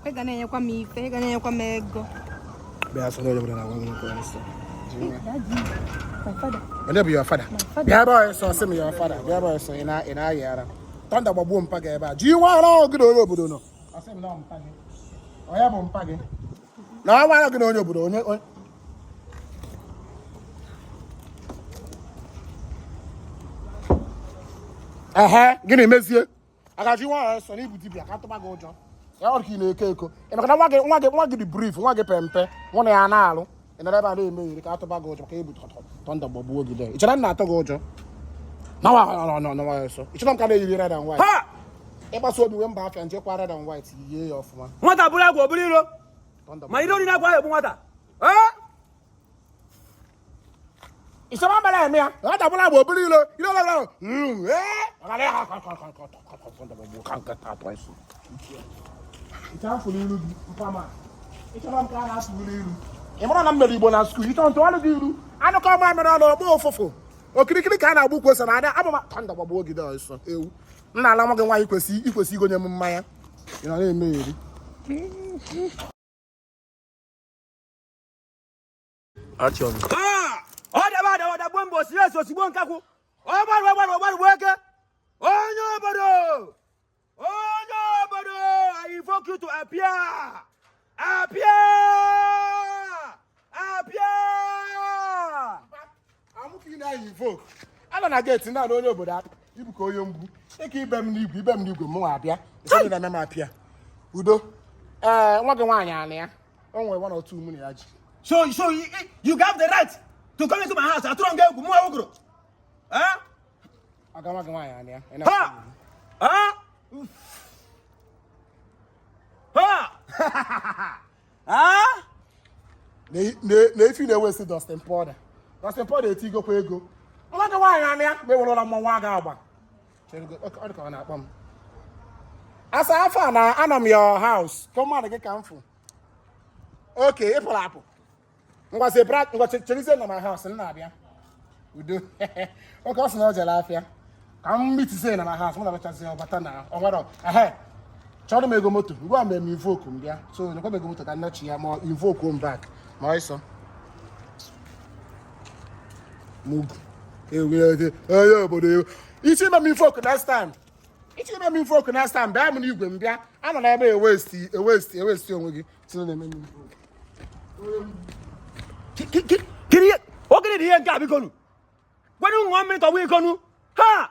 Ị ga na-enyekwa m ife, ị ga na-enyekwa m ego. Bịa sọ n'onye obodo na-agwa gị okwu ọsọ. Daddy, my father. Onye bụ your father? Father. Bịa ebe ọsọ, sị m your father. Bịa ebe ọsọ, ị na-ayị ara. Thunder gbagbuo mpa gị ebe a. Ji nwa ara gị na onye obodo nọ. Ọ sị m na ọ mpa gị. Onye bụ mpa gị? Na ọ nwa gị na onye obodo onye Ehe, gịnị mezie? Agaji nwa ọsọ na ibu dibịa ka atụba gị ụjọ. Ya ọ dị ka ị na-eko eko. Ị maka na nwa gị dị brief, nwa gị pempe, nwụ na ya na-alụ. Ị nọrọ ebe a na-eme iri ka atụba gị ụjọ maka ibu thunder gbagbuo gị dee. Ị chere na m na-atụ gị ụjọ? Na nwa nọ nọ ọsọ. Ị chere m ka na-eyiri red and white? Ha! Ịgbaso obi wee mba afịa njekwa red and white yie ya ọfụma. Nwata bụrụ agwa, ọ bụrụ iro. Thunder. Ma iro niile agwa ahụ egbu nwata. Ee? Ìṣọba mẹ́rẹ̀ ẹ̀mí ya láti àbúrò àbò òbírí ilo ilo lọ́wọ́ ị mara na m mere Igbo na school ịchọ ntụgharị gị ilu anụkọ ọma mere ọnụ ọgbọ ụfụfụ okirikiri ka a na-agba ukwu ose na adị abụma thunder gbagbuo ogide ọsọ ewu m na-ala nwa gị nwaanyị kwesị ikwesị igonye m mmanya ị nọ na-eme eri. Action. Ọ daba adawa dagbuo mgbe osiri esi osigbo nkakwụ. Ọ gbarụ ọgbarụ ọgbarụ gbuo eke. Onye obodo! Onye obodo! I invoke you to appear! Appear! Appear! Amụ ka ị na-eyi invoke anọ na gate ndị na onye obodo aka ibu ka onye mgbu ịka ibe m n'igwe ibe m n'igwe mụ abịa ị na-eme m apịa udo. Ee, nwa gị nwaanyị anị ya o nwere one or two mụ na ya ji. So you have the right to come into my house. Atụrụ nga egwu mụ ewugoro. Eh? Aga nwa gị nwaanyị anị ya ị na- Ha! Ha! Ha! Ha! Na efi na-ewesi Dustin Powder, Dustin Powder etigokwa ego nwa gị nwaanyị anị ya ma ewerela mmanwụ aga agba. Chere go, ọ dị ka ọ na-akpọ m asa afọ a na anọ m your house ka mmadụ gị ka m fụ oke ị pụrụ apụ. Ngwa zebra, ngwa cherizie na my house m na-abịa udo. Oke ọ sị na ọ jere afịa ka m mitizie na my house mụ na bachazie ọbata na ọ nwere ehe chọrọ m ego moto ngwa m invoke m bịa so nyekwa m ego moto ka nnachi ya ma invoke m back ma ọsọ mugu ewere onye obodo ewu isi ime m invoke next time isi ime m invoke next time bịa m n'igwe m bịa anọ na ebe ewesti ewesti ewesti onwe gị tinye na-eme m invoke. Kiri ihe ogene dị ihe nke a bikonu. Gwanụ ṅụọ mmiri tọgbọ ikonu. Ha!